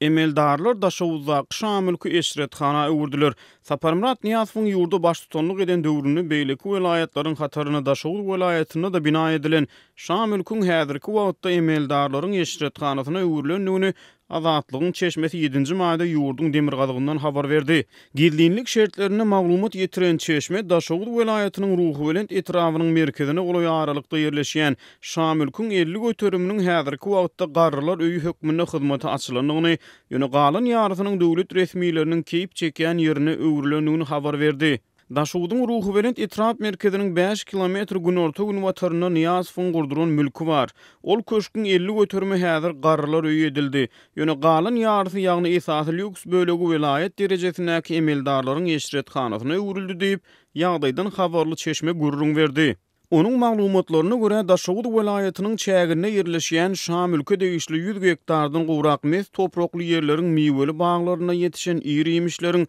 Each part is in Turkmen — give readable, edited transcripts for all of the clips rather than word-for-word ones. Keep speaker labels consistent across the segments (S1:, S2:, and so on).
S1: Emeldarlar Daşoguzdaky şa mülki eşrethana öwürdiler. Saparmyrat Nyýazowyň ýurda baştutanlyk eden döwründe beýleki welaýatlaryň hatarynda Daşoguz welaýatynda-da bina edilen şa mülküň häzirki wagtda emeldarlaryň eşrethanasyna öwrülendigini Azatlygyň çeşmesi ýedinji maýda ýurduň demirgazygyndan habar berdi. Gizlinlik şertlerinde maglumat ýetiren çeşme Daşoguz welaýatynyň Ruhubelent etrabynyň merkezine golaý aralykda ýerleşýän Şamülküň 50 göteriminiň häzirki wagtda garrylar öýi hökmünde hyzmata açylandygyny, ýöne galan ýarysynyň döwlet resmileriniň keýp çekýän ýerine öwrülendigini habar berdi. Daşogzuň Ruhubelent etrap merkeziniň bäş kilometr günorta-günbatarynda Nyýazowyň gurduran mülki bar. Ol köşgüň 50 göterimi häzir garrylar öýi edildi. Ýöne galan ýarysy, ýagny esasy lýuks bölegi welaýat derejesindäki emeldarlaryň eşrethanasyna öwrüldi diýip, ýagdaýdan habarly çeşme gürrüň berdi. Onuň maglumatlaryna görä, Daşoguz welaýatynyň çäginde ýerleşýän şa mülke degişli ýüz gektardan gowrak mes toprakly ýerleriň miweli baglarynda ýetişen ir-iýmişleriň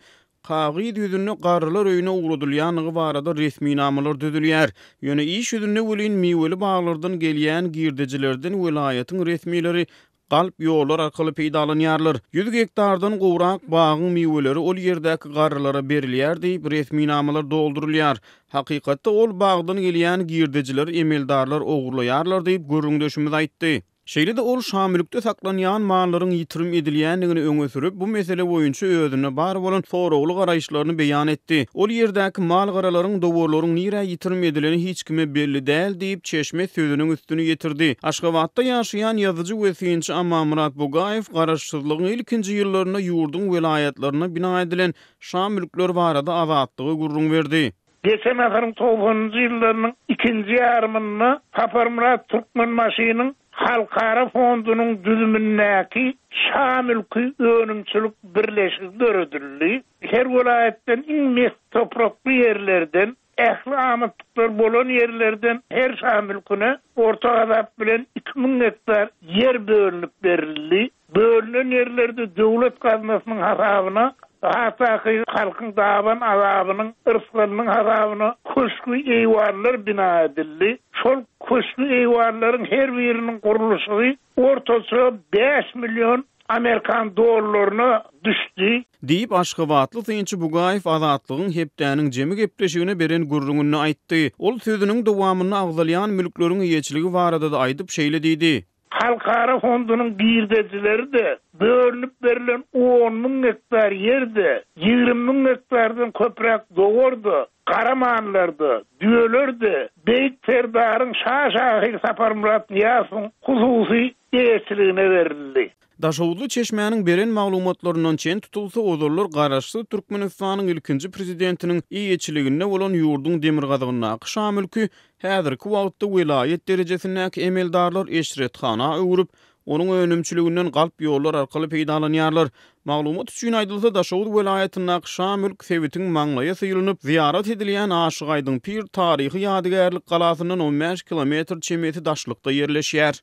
S1: kagyz ýüzünde garrylar öýüne ugradylýandygy barada resminamalar düzülýär. Ýöne iş ýüzünde welin miweli baglardan gelýän girdejilerden welaýatyň resmileri galp ýollar arkaly peýdalanýarlar. Ýüz gektardan gowrak bagyň miweleri ol ýerdäki garrylara berilýär diýip, resminamalar doldurylýar. Hakykatda ol bagdan gelýän girdejileri emeldarlar ogurlaýarlar diýip, gürrüňdeşimiz aýtdy. Şeýle-de ol Şamülkde saklanýan mallaryň ýitirim edilýändigini öňe sürüp, bu mesele boýunça özünde bar bolan soragly garaýyşlaryny beýan etdi. Ol ýerdäki mal-garalaryň, dowarlaryň nirä ýitirim edileni hiç kime belli däl diýip, çeşme sözüniň üstüni ýetirdi. Aşgabatda ýaşaýan ýazyjy we synçy Amanmyrat Bugaýew garaşsyzlygyň ilkinji ýyllarynda ýurduň welaýatlarynda bina edilen şa mülkleri barada Azatlyga gürrüň berdi.
S2: Geçen asyryň togsanynjy ýyllarynyň ikinji ýarymynda Saparmyrat Türkmenbaşynyň Halkara fondunyň düzümindäki Şa mülki önümçilik birleşigi döredildi. Her welaýatdan iň mes toprakly ýerlerden, ähli amatlyklar bolan ýerlerden her şa mülküne orta hasap bilen 2000 gektar ýer bölünip berildi. Bölünen ýerlerde döwlet gaznasynyň hasabyna, has takygy halkyň daban azabynyň, yrsgalynyň hasabyna köşgi-eýwanlar bina edildi. Şol köşgi-eýwanlaryň her biriniň gurluşygy ortaça bäş million amerikan dollaryna düşdi.
S1: Diýip, aşgabatly synçy Bugaýew Azatlygyň Hepdäniň jemi gepleşigine beren gürrüňinde aýtdy. Ol sözüniň dowamynda agzalýan mülkleriň eýeçiligi barada-da aýdyp, şeýle diýdi.
S2: Halkara fondunyň girdejileri-de, bölünip berlen on müň gektar ýer-de, 20 müň gektardan köpräk dowar-da, gara mallar-da, düýeler-de Beýik Serdaryň şa şahyr Saparmyrat Nyýazowyň hususy eýeçiligine berildi.
S1: Daşoguzly çeşmäniň beren maglumatlaryndan çen tutulsa, ozallar Garaşsyz Türkmenistanyň ilkinji prezidentiniň eýeçiliginde bolan ýurduň demirgazygyndaky şa mülki häzirki wagtda welaýat derejesindäki emeldarlar eşrethana öwrüp, onuň önümçiliginden galp ýollar arkaly peýdalanýarlar. Maglumat üçin aýdylsa, Daşoguz welaýatyndaky şa mülk sebitiň maňlaýa syýlanyp, zyýarat edilýän Aşygaýdyň pir taryhy ýadygärlik galasyndan on bäş kilometr çemesi daşlykda ýerleşýär.